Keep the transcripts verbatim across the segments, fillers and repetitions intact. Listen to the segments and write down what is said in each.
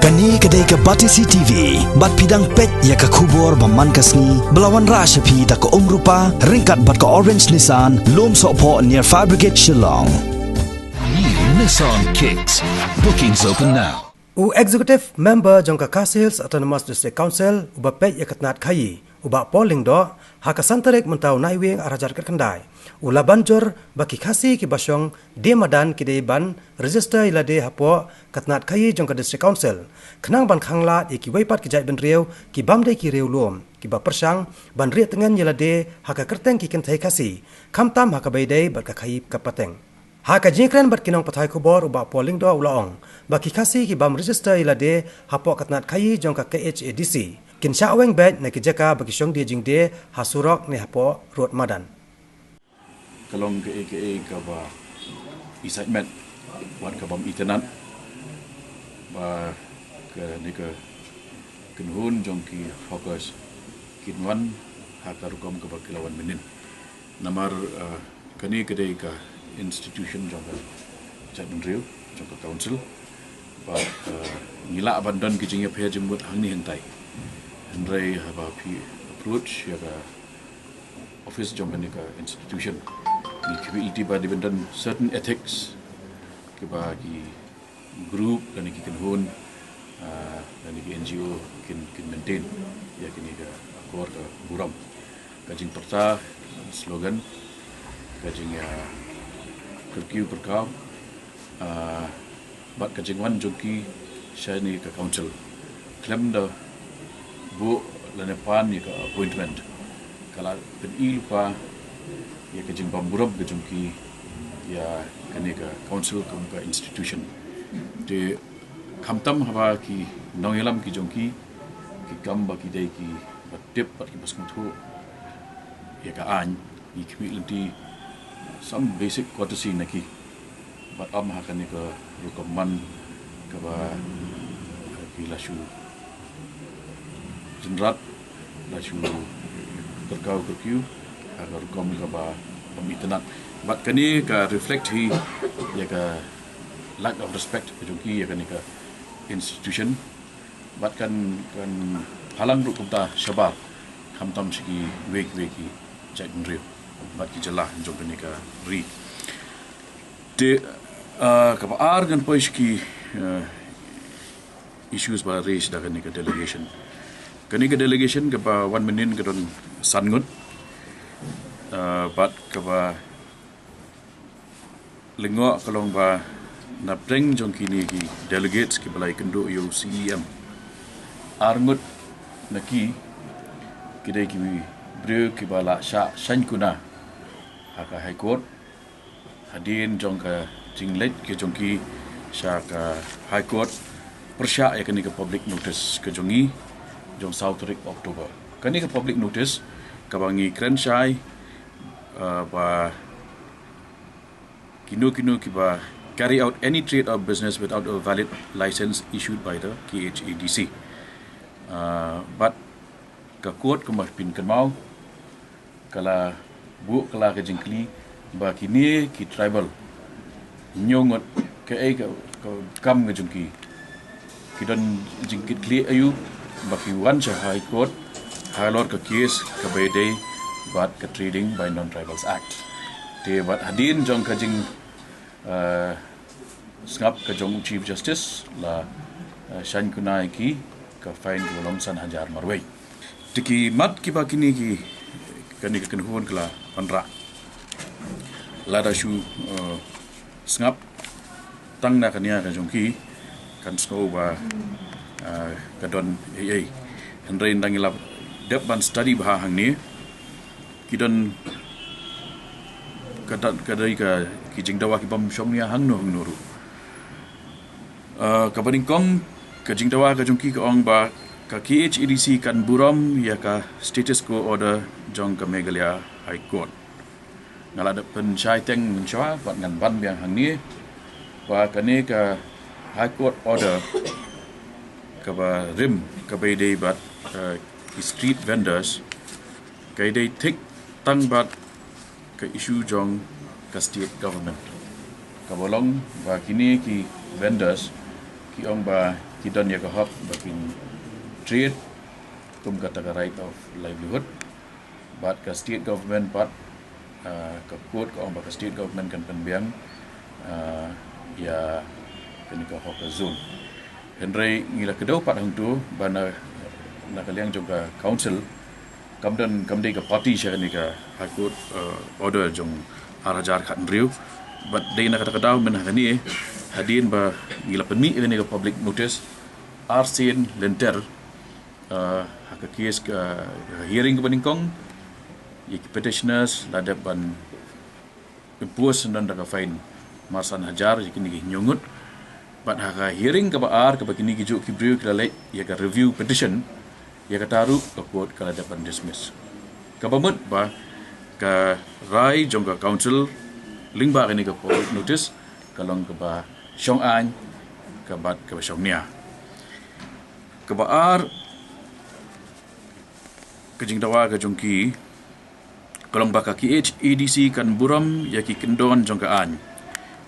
Kane ka dei ka Batesi T V, bad phi dang peit ïa ka khubor ba man ka sngi, ba la wanrah sha phi da ka Umrupa, ryngkat bad ka Orange Nissan, Lumsohphoh near Fire Brigade Shillong. New Nissan Kicks. Bookings open now. U Executive Member jong ka Khasi Hills Autonomous District Council, uba peit ïa ka tnat khaïi, u Bah Paul Lyngdoh, ha ka san tarik mynta u Naiwieng ar hajar khatkhyndai, u la ban jur ba ki Khasi kiba shong die madan ki dei ban register ïa lade hapoh ka tnat khaïi jong ka District Council, khnang ban khanglad ïa kiwei pat ki jaitbynriew ki bym dei ki riewlum, kiba pyrshang ban rieh tngen ïa lade ha ka kyrteng ki kynthei Khasi, khamtam ha kaba ïadei bad ka khaïi ka pateng. Ha ka jingkren bad ki nongpathai khubor, u Bah Paul Lyngdoh u la ong ba ki Khasi ki bym register ïa lade hapoh ka tnat khaïi jong ka K H A D C kin shah weng beit na ki jaka ba ki shong die jingdie, ha surok ne hapoh rud madan. Ka long kaei kaei kaba i sait met, wat ka bym itynnad, ba kane ka kynhun jong ki hawkers kin wan ha ka rukom kaba ki la wan mynnin. Namar, eh, kane ka dei ka institution jong ka jaitbynriew, jong ka council. Bad, eh, ngi lah ban don ki jingïapher jingmut hangne hangtai. Hynrei haba phi approach ïa ka office jong kane ka institution, ngi khmih lynti ba dei ban don certain ethics kiba ki group lane ki kynhun, ah, lane ki N G O kin, kin maintain ïa kine ka akor ka burom, ka jingpyrta slogan, ka jing, ah, kyrkieh kyrkaw, ah, bad ka jingwan jong ki shane ka council khlem da buh lane pan ïa ka appointment, ka la pyni lypa ïa ka jingbymburom ka jong ki ïa kane ka council kum ka institution. Te khamtam haba ki nongïalam ki jong ki ki kam ba ki dei kiba tip bad kiba sngewthuh ïa ka aiñ, ngi khmih lynti some basic courtesy na ki. Bad ym ha kane ka rukom man kaba ki la shu jynrat, la shu kyrkaw kyrkieh ha ka rukom kaba bym itynnad. Bad kane ka reflect hi ïa ka lack of respect ka jong ki ïa kane ka institution. Bad kan, kan phalang ruh kumta shabar, khamtam sha kiwei kiwei ki jaitbynriew bad ki jylla jong kane ka ri. Te, ah, kaba ar ngan poi sha ki, ah, issues ba raise da kane ka delegation. Kane ka delegation kaba wan mynnin ka don san ngut, ah, bad kaba lyngngoh ka long ba na pdeng jong kine ki delegates kiba la ïakynduh ïa u C E M, ar ngut na ki ki dei ki briew kiba la shah shaiñ kuna ha ka High Court hadien jong ka jingleit ka jong ki sha ka High Court pyrshah ïa kane ka public notice ka jong ngi jong saw tarik October. Kane ka public notice kaba ngi kren shai, uh, ba kino kino kiba carry out any trade or business without a valid license issued by the K H A D C. Uh, bad ka court kumba phin kynmaw ka la buh kylla ka jingkylli ba kine ki tribal hynñiew ngut, kaei ka, ka kam ka jong ki, ki don jingkitkhlieh aïu ba ki wan sha High Court halor ka case kaba ïadei bad ka Trading by Non-Tribals Act. Te bad hadien jong ka jing, eh, sngap ka jong u Chief Justice la, eh, shaiñ kuna ïa ki ka fine kaba long san hajar marwei. Te ki mat kiba kine ki, kane ka kynhun ka la wanrah, lada shu, eh, sngap tang na ka nia ka jong ki, kan sngew ba, eh, ka don ei ei. Hynrei ynda ngi la dep ban study bha hangne, ki don ka da-, ka dei ka, ki jingdawa ki bym shong nia hangno hangno ruh. Ah, kaba nyngkong, ka jingdawa ka jong ki ka ong ba ka K H A D C kan burom ïa ka status quo order jong ka Meghalaya High Court. Nga la dep pynshai teng mynshuwa bad ngan ban biang hangne ba kane ka High Court order kaba rim kaba ïadei bad, eh, ki street vendors, ka ïadei thik tang bad ka issue jong ka state government, kaba long ba kine ki vendors Ong ba ki don ïa ka hok ba kin trade kum kata ka right of livelihood. Bad ka state government pat, ah, ka court ka ong ba ka state government kan pynbiang, ah, ïa kane ka hawker zone. Hynrei ngi la kdew pat hangtu ba na, na ka liang jong ka council kam don, kam dei ka party sha kane ka High Court, ah, order jong ar hajar khathynriew. Bad dei na kata ka daw mynta kane, hadien ba ngi la pynmih kane ka public notice arsien lynter, ah, ha ka case ka, ka hearing kaba nyngkong, ïa ki petitioners la dep ban impose noh da ka fine marsan hajar ïa kine ki hynñiew ngut. Bad ha ka hearing kaba ar, kaba kine ki juh ki briew ki la leit ïa ka review petition, ïa kata ruh ka court ka la dep ban dismiss. Kaba mut ba ka rai jong ka council lyngba kane ka public notice ka long kaba shong aiñ, ka bad kaba shong nia. Kaba ar ka jingdawa ka jong ki ka long ba ka K H A D C kan burom ïa ki kyndon jong ka aiñ,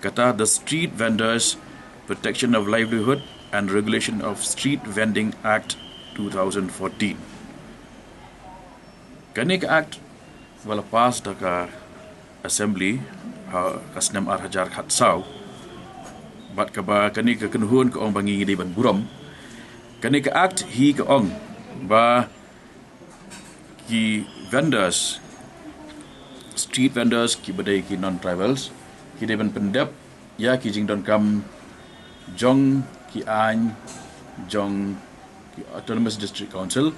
kata the Street Vendors Protection of Livelihood and Regulation of Street Vending Act two thousand fourteen. Kane ka act ba la pass da ka assembly ha ka snem ar hajar khatsaw. Bad kaba kane ka kynhun ka ong ba ngi ngi dei ban burom. Kane ka act hi ka ong ba ki vendors, street vendors, kiba dei ki non-tribals, ki dei ban pyndep ïa ki jingdonkam jong ki aiñ jong ki Autonomous District Council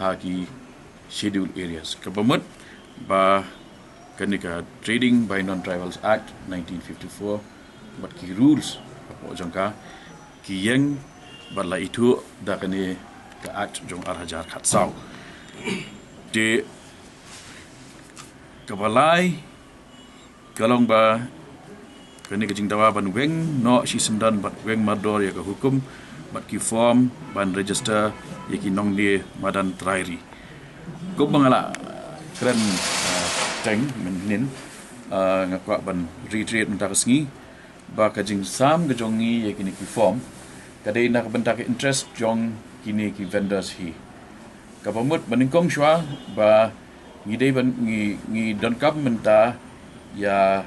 ha ki scheduled areas. Kaba mut ba kane ka Trading by Non-Tribals Act nineteen fifty-four bad ki rules hapoh jong ka ki ïeng bad la ithuh da kane ka act jong ar hajar khatsaw. Te kaba lai ka long ba kane ka jingdawa ban weng noh shisyndon bad weng mardor ïa ka hukum bad ki form ban register ïa ki nongdie madan trai ri. Kumba nga la kren, ah, teng mynhynnin, ah, nga kwah ban reiterate mynta ka sngi ba ka jingsam ka jong ngi ïa kine ki form ka dei na ka bynta ka interest jong kine ki vendors hi. Kaba mut ba nyngkong shuwa ba ngi dei ban ngi, ngi donkam mynta ïa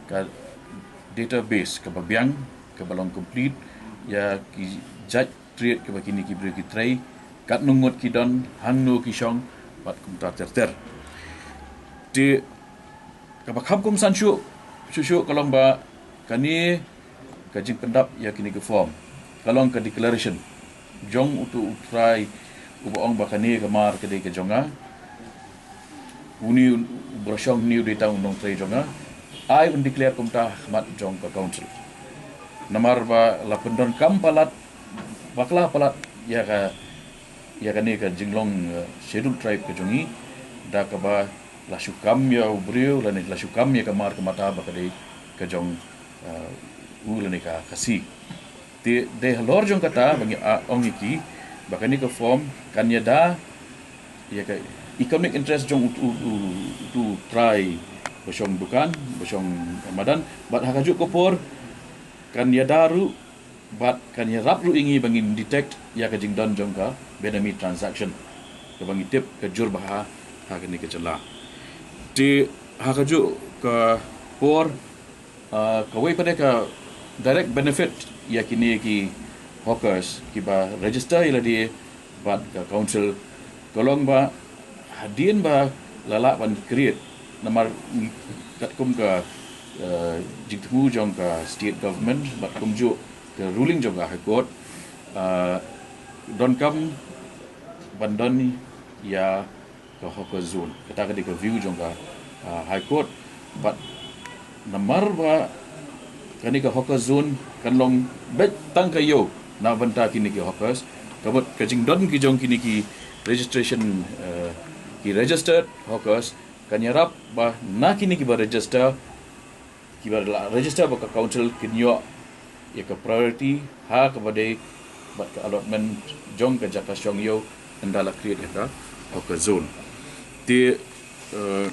ka database kaba biang, kaba long complete, ïa ki jait trade kaba kine ki briew ki trei, katno ngut ki don, hangno ki shong, bad kumta ter ter. Te kaba kham kongsan shuh shuh shuh ka long ba kane ka jingpyndap ïa kine ki form ka long ka declaration jong utu u trai uba ong ba kane ka mar ka dei ka jong nga. Une u briew shong une u dei tang u nongtrei jong nga. Ai un declare kumta ha khmat jong ka council. Namar ba la pyndonkam palat, bakla palat ïa ka, ïa kane ka jinglong, eh, Scheduled Tribe ka jong ngi da kaba la shu kam ïa u briew lane la shu kam ïa ka mar ka mata ba ka dei ka jong, eh, u lane ka Khasi. Te dei halor jong kata ba ngi, ah, ong ïa ki ba kane ka form kan ïada ïa ka economic interest jong utu, utu, utu u trai ba shong dukan, ba shong madan, bad ha kajuh ka por kan ïada ruh bad kan ïarap ruh ïa ngi ba ngin detect ïa ka jingdon jong ka benami transaction kaba ngi tip ka jur bha ha kane ka jylla. Te ha kajuh ka por, ah, kawei pat de ka direct benefit ïa kine ki hawkers kiba register ïa lade bad ka council ka long ba hadien ba la lah ban create, namar katkum ka, eh, jingthmu jong ka state government bad kumjuh ka ruling jong ka High Court, eh, donkam ban don ïa ka hawker zone. Kata ka dei ka view jong ka, ah, High Court. Bad namar ba kane ka hawker zone kan long beit tang ka ïew na bynta kine ki hawkers, ka mut ka jingdon ki jong kine ki registration, eh, ki registered hawkers kan ïarap ba na kine kiba register, kiba la register bad ka council kin ïoh ïa ka priority ha kaba dei bad ka allotment jong ka jaka shong ïew ynda la create ïa ka hawker zone. Te, eh,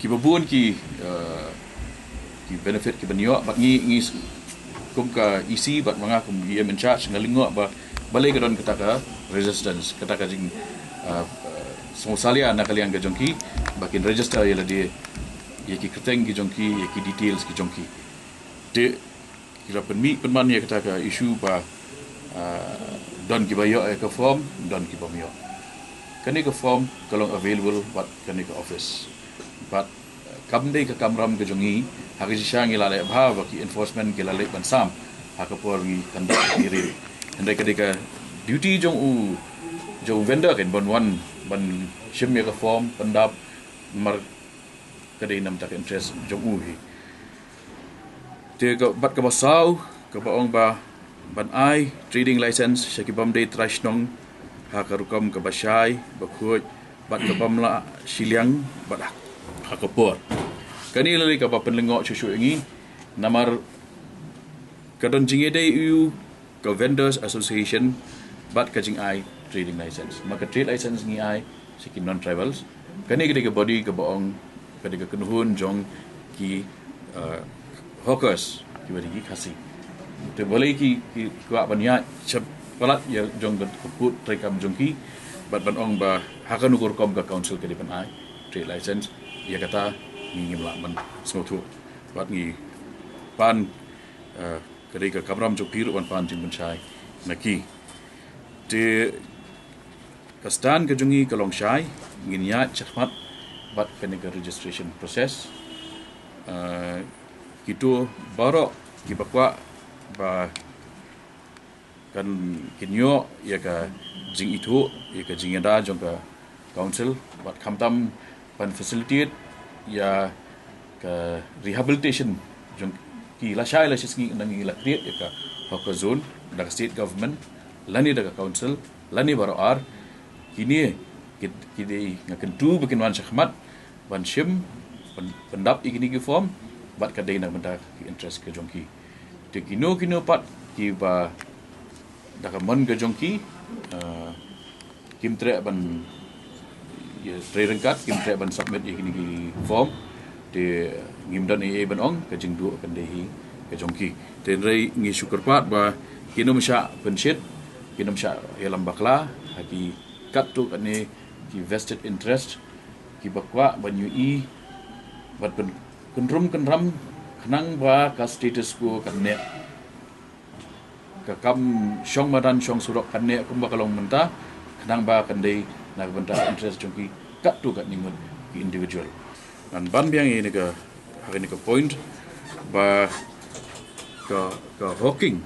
kiba bun ki, eh, ki benefit kiban ïoh bad ngi, ngi s-, Kum ka E C bad ma nga kum E M in charge nga lyngngoh ba balei ka don kata ka resistance, kata ka jing, ah, ah, sngewsalia na ka liang ka jong ki ba kin register ïa lade, ïa ki kyrteng ki jong ki, ïa ki details ki jong ki. Te ki la pynmih pynman ïa kata ka issue ba, ah, don kiba ïoh ïa ka form, don kibym ïoh. Kane ka form ka long available bad kane ka office. Bad kam dei ka kamram ka jong ngi, ha ka jingshisha ngi la leh bha ba ki enforcement ki la leit ban sam ha ka por ngi conduct ngi ri. Hynrei ka dei ka duty jong u, jong u vendor kan ban wan ban shim ïa ka form pyndap, namar ka dei namar ka interest jong u hi. Te ka bad kaba saw, kaba ong ba ban ai trading license sha ki bym dei trai shnong ha ka rukom kaba shai, ba khuid, bad ka bym lah shiliang bad ha ka por. Kane lei kaba pynlyngngoh shuh shuh ïa ngi, namar ka don jingïadei ïa u ka Vendors Association bad ka jingai trading license. Ma ka trade license ngi ai sha ki non-tribals. Kane ka dei ka body kaba ong, ka dei ka kynhun jong ki, uh, hawkers, kiba dei ki Khasi. Te balei ki, ki kwah ban ïaid shaphang ïa jong ka pud treikam jong ki bad ban ong ba ha kano ka rukom ka council ka dei ban ai trade license, ïa kata ngi ngim lah ban sngewthuh. Bad ngi pan, uh, ka dei ka kamram jong phi ruh ban pan jingpynshai na ki. Te ka stand ka jong ngi ka long shai, ngin ïaid shakhmat bad kane ka registration process. Uh, kito baroh kiba kwah ba kan kin ïoh ïa ka jingithuh, ïa ka jingïada jong ka council bad khamtam ban facilitate ïa ka rehabilitation jong ki, lashai lashisngi ngi la create ïa ka hawker zone da ka state government lane da ka council lane baroh ar. Kine ki, ki dei, nga kyntu ba kin wan shakhmat ban shim, ban pyndap ïa kine ki form bad ka dei na bynta ki interest ka jong ki. Te kino kino pat kiba da ka mon ka jong ki, uh, kim treh ban, ïa, trei ryngkat, kim treh ban submit ïa kine ki form. Te ngim don ei ei ban ong, ka jingduh kan dei hi ka jong ki. Te hynrei ngi shu kyrpad ba kin ym shah pynshit, kin ym shah ïalam bakla ha ki katto katne ki vested interest kiba kwah ban ïohi bad pynkynrum kynram khnang ba ka status quo kan neh, ka kam shong madan shong surok kan neh kumba ka long mynta, khnang ba kan dei na ka bynta interest jong ki katto katne ngut ki individual. Ngan ban biang ïa kane ka, ha kane ka point ba ka, ka hawking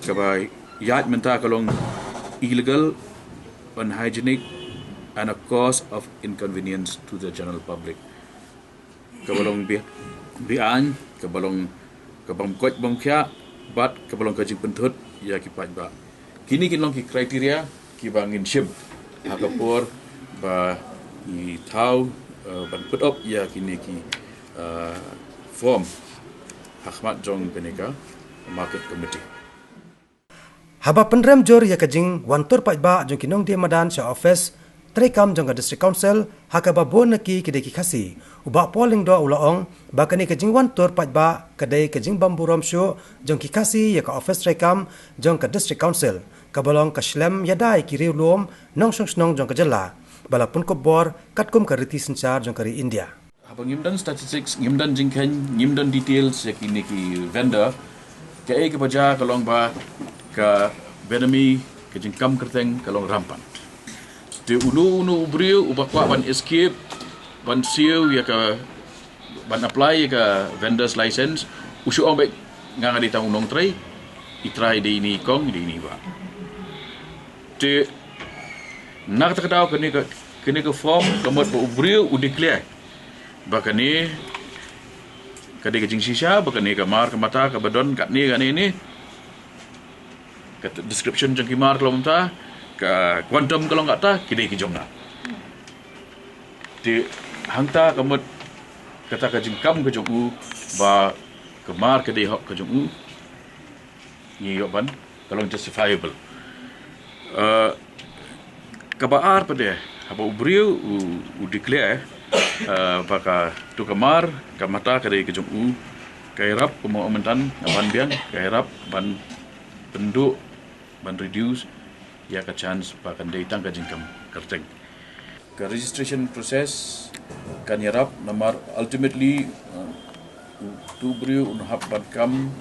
kaba ïaid mynta ka long illegal, unhygienic and a cause of inconvenience to the general public. Kaba long be-, beaiñ, kaba long ka bym koit bym khiah bad kaba long ka jingpynthut ïa ki paidbah. Kine kin long ki criteria kiba ngin shim ha ka por ba ngi thaw, eh, ban put up ïa kine ki, eh, form ha khmat jong kane ka market committee. Haba pynrem jur ïa ka jingwan tur paidbah jong ki nongdie madan sha office treikam jong ka District Council, ha kaba bun na ki ki dei ki Khasi, u Bah Paul Lyngdoh u la ong ba kane ka jingwan tur paidbah ka dei ka jingbymburom shuh jong ki Khasi ïa ka office treikam jong ka District Council, kaba long ka shlem ïada ïa ki riewlum nongshong shnong jong ka jylla ba la pynkup bor katkum ka riti synshar jong ka ri India. Haba ngim don statistics, ngim don jingkheiñ, ngim don details ïa kine ki vendor, kaei kaba jia ka long ba ka bad-a-ming, ka jingkam kyrteng ka long rampant. Te uno uno u briew uba kwah ban escape, ban siew ïa ka, ban apply ïa ka vendor's license, u shu ong beit, nga nga dei tang u nongtrei, i trai dei ine i kong, dei ine i bah. Te na kata ka daw kane ka, kane ka form ka mut ba u briew u declare ba kane ka dei ka jingshisha, ba kane ka mar ka mata kaba don katne kane ne, ka description jong ki mar ka long mynta, ka quantum ka long kata, ki dei ki jong nga. Te hangta ka mut kata ka jingkam ka jong u ba ka mar ka dei hok ka jong u, ngi ïoh ban, ka long justifiable. Eh, kaba ar pat de, haba u briew u, u declare, eh, ba kato ka mar ka mata ka dei ka jong u, Ka ïarap, kumba mynta nga ban biang, ka ïarap ban pynduh, ban reduce ïa ka chance ba kan dei tang ka jingkam kyrteng. Ka registration process kan ïarap namar ultimately, uh, utu u briew un hap ban kam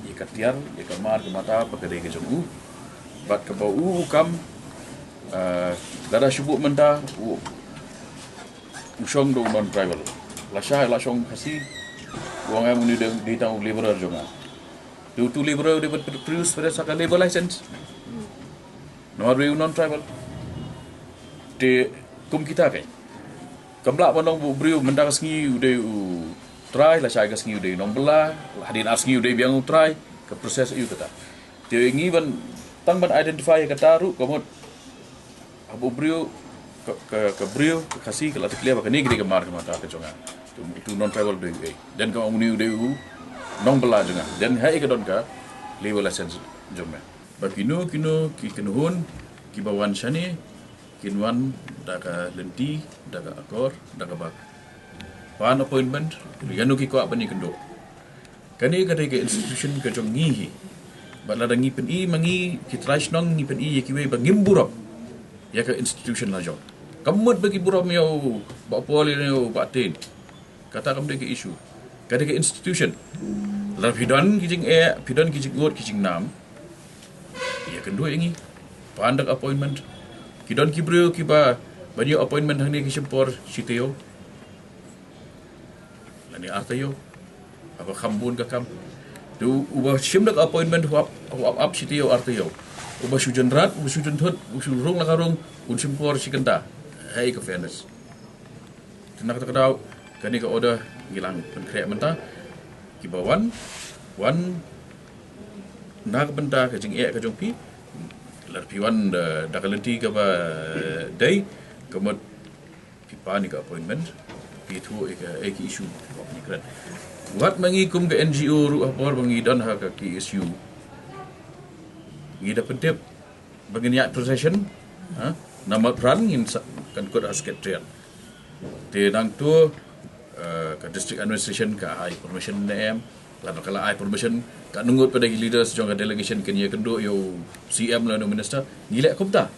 ïa ka tiar, ïa ka mar ka mata ba ka dei ka jong u. Bad kaba u u kam, uh, lada shu buh mynta u u shong da u non-tribal. Lashai la shong Khasi, u ong em, une u dei, dei tang u laborer jong nga. Te utu u laborer u dei ban produce pada sa ka labour license. Namar u dei u non-tribal. Te kum kita, kan kam lah ban ong ba u briew mynta ka sngi u dei u trai, lashai ka sngi u dei u nongbylla, hadien ar sngi u dei biang u trai, ka process aïu kata. Te ngi ban, tang ban identify ïa kata ruh, ka mut haba u briew, ka, ka, ka briew, ka Khasi, ka la declare ba kane ka dei ka mar ka mata ka jong nga. Tu, tu non-tribal u dei u ei. Then ka ong une u dei u nongbylla jong nga. Then haei ka don ka labour license jong me. Ba kino kino ki kynhun kiba wan shane, kin wan da ka lynti, da ka akor, da kaba pan appointment, ïano ki kwah ban ïakynduh. Kane ka dei ka institution ka jong ngi hi. Bad lada ngi pyni ma ngi ki trai shnong, ngi pyni ïa kiwei ba ngim burom ïa ka institution la jong. Kam mut ba ki burom ïa u Bah Paul, ïa u Bah Tien. Kata kam dei ka issue. Ka dei ka institution. Lada phi don ki jingeh, phi don ki jingud, ki jingnam, ïakynduh ïa ngi. Pan da ka appointment. Ki don ki briew kiba ban ïoh appointment hangne ki shim por shi taïew lane ar taïew. Haba kham bun ka kam. Te uba shim da ka appointment u ap, u ap, ap shi taïew ar taïew. Uba shu jynrat, uba shu jynthut, uba shu rung la ka rung, un shim por shi kynta. Haei ka fairness. Te na kata ka daw, kane ka order ngi la pynkhreh mynta. Kiba wan, wan na ka bynta ka jingeh ka jong phi. Lada phi wan da, da ka lynti kaba dei, ka mut phi pan ïa ka appointment, phi ïathuh ïa ka, ïa ka issue ba phi kren. Wat ma ngi kum ka N G O ruh, ha por ba ngi don ha ka K S U, ngi da pyntip ba ngin ïaid procession, ha, na Maprang ngin sa, kan kut ha Secretariat. Te nangta, eh, ka district administration ka ai permission ne em, lada ka la ai permission, katno ngut pat de ki leaders jong ka delegation kin ïakynduh ïa u C M lane u minister, ngi leh kumta.